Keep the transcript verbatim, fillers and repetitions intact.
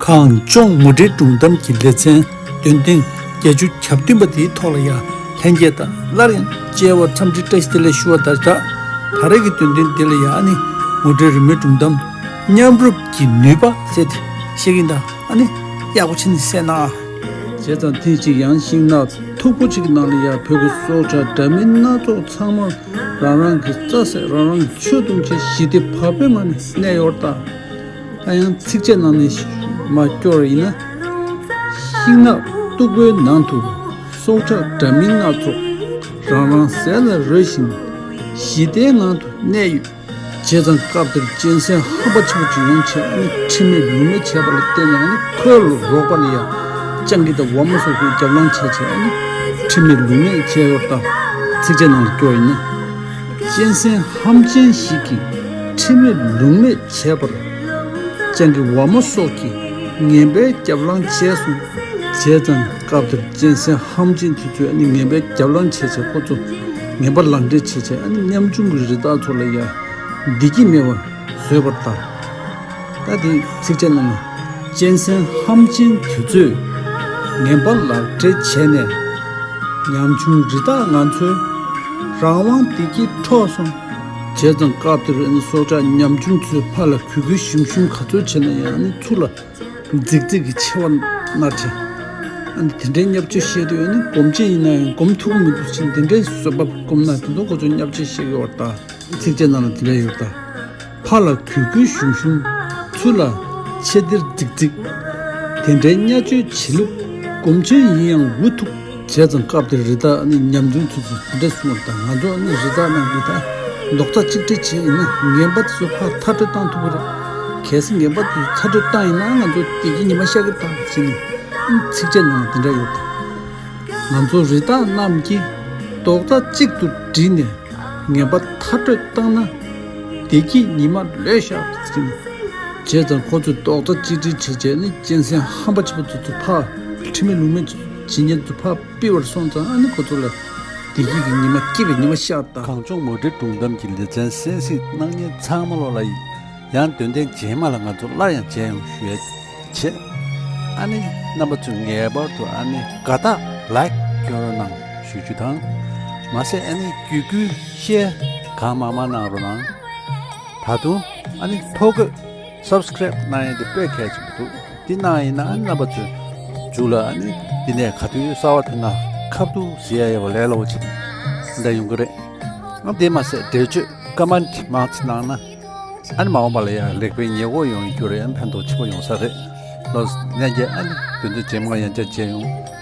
གངས་ལྗོངས་མུ་འབྲེལ་སྒྲུང་གཏམ་གྱི་ལེ་ཚན་འདོན་ཐེངས་བརྒྱད་ཅུ་གྱ་བདུན་པ་དེའི་ཐོག་ལ་ཡང་ལྷན་རྒྱས་དང་སླར་ཡང་མཇལ་བར་འཚམས་འདྲི་བཀྲ་ཤིས་བདེ་ལེགས་ཞུ་བ་དང་སྦྲགས། ད་རེས་ཀྱི་འདོན་ཐེངས་འདི་ལ་ཡང་ཨ་ནི་མུ་འབྲེལ་རི་མོའི་སྒྲུང་གཏམ་མཉམ་རུབ་ཀྱི་ནུས་པ་ཟེར་ཏེ་བཤད་ཀྱིན་གདའ། ཨ་ནི་ཡག་པོ་བྱས་ནས་གསན་གནང་། བྱས་ཙང་ཐེངས་གཅིག་ཡང་ཤིང་ནགས་མཐུག་པོ་གཅིག་གི་ནང་ལ་ཡང་བོད་ཀྱི་སྲོག་ཆགས་འདྲ་མིན་སྣ་ཚོགས་ཚང་མ་རང་རང་གི་རྩྭ་ཟས་རང་རང་མཆོད་གཏོང་བྱས་ཞི་བདེ་བག་ཕེབས་ངང་ནས་གནས་ཡོད་ད། ད་ཡང་ཚིགས་བཅད་ནང་ནས་མར་སྐྱོར་བ་ཡིན་ན། ཤིང་ནགས་སྟུག་པོའི་ནང་དུ་སྲོག་ཆགས་འདྲ་མིན་སྣ་ཚོགས་རང་རང་ཟས་ལ་རོལ་ཞིང་ཞི་བདེའི་ངང་དུ་གནས་ཡོད། བྱས་ཙང་སྐབས་དེར་གཅན་གཟན་ཧམ་པ་ཆེན་པོ་ཅིག་ཡོང་བྱས་ཨ་ནི་ཁྲེལ་མེད་ལུགས་མེད་བྱས་པ་ལ་བརྟེན་ནས་ཨ་ནི་ཁོ་ལ་རོགས་པ་ལ་ཡང་སྤྱང་ཀི་དང་ཝ་མོ་སོགས་ཀྱིས་རྒྱབ་ལངས་བྱས་བྱས་ཨ་ནི་ཁྲེལ་མེད་ལུགས་མེད་བྱས་ཡོད་ད། ཚིགས་བཅད་ནང་ལ་སྐྱོར་ཡིན་ན། གཅན་གཟན་ཧམ་ཅན་ཞིག་གིས་ཁྲེལ་མེད་ལུགས་མེད་བྱས་པར། སྤྱང་ཀི་ཝ་མོ་སོགས་ཀྱིས་ངན་པའི་རྒྱབ་ལངས་བྱས་སོང་། བྱས་ཙང་སྐབས་དེར་གཅན་གཟན་ཧམ་ཅན་དེ་ཚོས་ཨ་ནི་ངན་པའི་རྒྱབ་ལངས་བྱས་བྱས་ཁོ་ཚོ་ངན་པ་ལག་འབྲེལ་བྱས་བྱས་ཨ་ནི་ཉམ་ཆུང་གི་རི་དྭགས་ཚོ་ལ་ཡང་བདེ་སྐྱིད་མེད་པར་བཟོས་པར་ལྟར། ད་དེ་ཚིགས་བཅད་ནང་ལ་གཅན་གཟན་ཧམ་ཅན་དེ་ཚོས་ངན་པ་ལག་འབྲེལ་བྱས་ནས་ཉམ་ཆུང་རི་དྭགས་ང་ཚོའི་རང་དབང་བདེ་སྐྱིད་འཕྲོག་སོང་། བྱས་ཙང་སྐབས་དེར་ཨ་ནི་སྲོག་ཆགས་ཉམ་ཆུང་ཚོའི་ཕར་ལ་གུས་གུས་ཞུམ་ཞུམ་ག་ཚོད་བྱས་ན་ཡང་ཨ་ནི་ཚུར་ལ་རྫིག་རྫིག་གི་མཆེ་བ་མནར་བྱས། ཨ་ནི་དེ་འདྲའི་བརྙས་བཅོས་བཤད་དུས་ཨ་ནི་སྒོམ་ཆེན་ཡིན་ན་ཡང་སྒོམ་ཐུབ་ཀྱི་མི་འདུག་ཅིང་དེ་འདྲའི་བཟོད་པ་སྒོམ་ན་དེ་ཚོ་ཁོ་ཚོས་བརྙས་བཅོས་བཤད་ཀྱི་ཡོད་པར་ལྟ། ཚིགས་བཅད་ནང་ལ་དེ་འདྲ་ཡོད་ལྟ། ཕར་ལ་གུས་གུས་ཞུམ་ཞུམ། ཚུར་ལ་མཆེ་སྡེར་རྫིག་རྫིག། དེ་འདྲའི་བརྙས་བཅོས་བྱེད་ལུགས་སྒོམ་ཆེན་ཡིན་ཡང་འུ་ཐུག། བྱས་ཙང་སྐབས་དེར་རི་དྭགས་ནི་ཉམ་ཆུང་ཚོས་ཚོས་དེ་འདྲ་གསུངས་པ་དང་ང་ཚོ་ནི་རི་དྭགས་རྣམས་ཀྱིས་ད་རྡོག་རྩ་གཅིག་སྒྲིལ་བྱས་ཡིན་ན་ངན་པ་དེ་ཚོ་ཕར་མཐར་སྐྲོད་བཏང་ཐུབ་ཀྱི་རེད། གལ་སྲིད་ངན་པ་དེ་ཚོ་མཐར་སྐྲོད་བཏང་ཡིན་ན་ང་ཚོ་བདེ་སྐྱིད་ཉི་མ་ཤར་གྱི་རེད་ད་ཟེར་ནས་ཚིགས་བཅད་ནང་དེ་འདྲ་ཡོད་དང་། ང་ཚོ་རི་དྭགས་རྣམས་ཀྱིས་རྡོག་རྩ་གཅིག་ཏུ་བསྒྲིལ་ནས་ངན་པ་མཐར་སྐྲོད་བཏང་ན་བདེ་སྐྱིད་ཉི་མ་ལོས་ཤར་ཟེར་ནས། བྱས་ཙང་ཁོ་ཚོས་རྡོག་རྩ་གཅིག་སྒྲིལ་བྱས་བྱས་ནས་གཅན་གཟན་ཧམ་པ་ཆེན་པོ་དེ་ཚོ་ཕར་ཁྲིམས་མེད་ལུགས་མེད་བྱེད་མཁན་ཚོ་ཕར་ཕུད་པར་སོང་ཙང་ཨ་ནི་ཁོ་ཚོ་ལ་བདེ་སྐྱིད་ཀྱི་ཉི་མ་སྐྱིད་པའི་ཉི་མ་ཤར་ད། གངས་ལྗོངས་མུ་འབྲེལ་སྒྲུང་གཏམ་གྱི་ལེ་ཚན་གསན་གཟིགས་གནང་མཁན་ཚང་མ་ལོ་ལ་ཡང་འདོན་ཐེངས་རྗེས་མ་ལ་ང་ཚོ་སླར་ཡང་མཇལ་ཡོང་ཞུ་ཡ་བྱེད། ཨ་ནི་རྣམ་པ་ཚོས་ངེས་པར་དུ་ཨ་ནི་དགའ་རྟགས་ལའིཀ་སྐྱོན་རོགས་གནང་ཞུ་རྒྱུ་དང་། མ་ཟད་ཨ་ནི་བརྒྱུད་སྐུལ་ཤེར་གང་མང་མང་གནང་རོགས་གནང་། ད་དུང་ཨ་ནི་ཐོ་འགོད་སབ་སི་ཀ་རེབ་གནང་ཡ་དེ་དཔེ་གལ་ཆེན་པོ་འདུག། འདི་གནང་ཡིན་ན་ཨ་ནི་རྣམ་པ་ཚོའི་མཇུག་ལ་ཨ་ནི་འདི་ནས་ག་དུས་གསར་བ་ཐོན་ན་ཁ་ཐུག་ཟེར་ཡ་ཡོད་པ་ལས་སླ་པོ་ཅིག་འདྲ་ཡོང་གི་རེད། ཨ་དེ་མ་ཟད་འགྲེལ་བརྗོད་ཀ་མན་ཊི་མང་ཙམ་གནང་ན། ཨ་ནི་མ་འོངས་པ་ལ་ཡང་ལེགས་སྤེལ་ཉེས་འགོག་ཡོང་རྒྱུ་རེད། ཨ་ནི་ཕན་ཐོགས་ཆེན་པོ་ཡོང་ས་རེད། ལོ་ཉན་རྒྱས་ཨ་ནི་དོན་དུ་རྗེས་མ་ཡང་བསྐྱར་མཇལ་ཡོང་།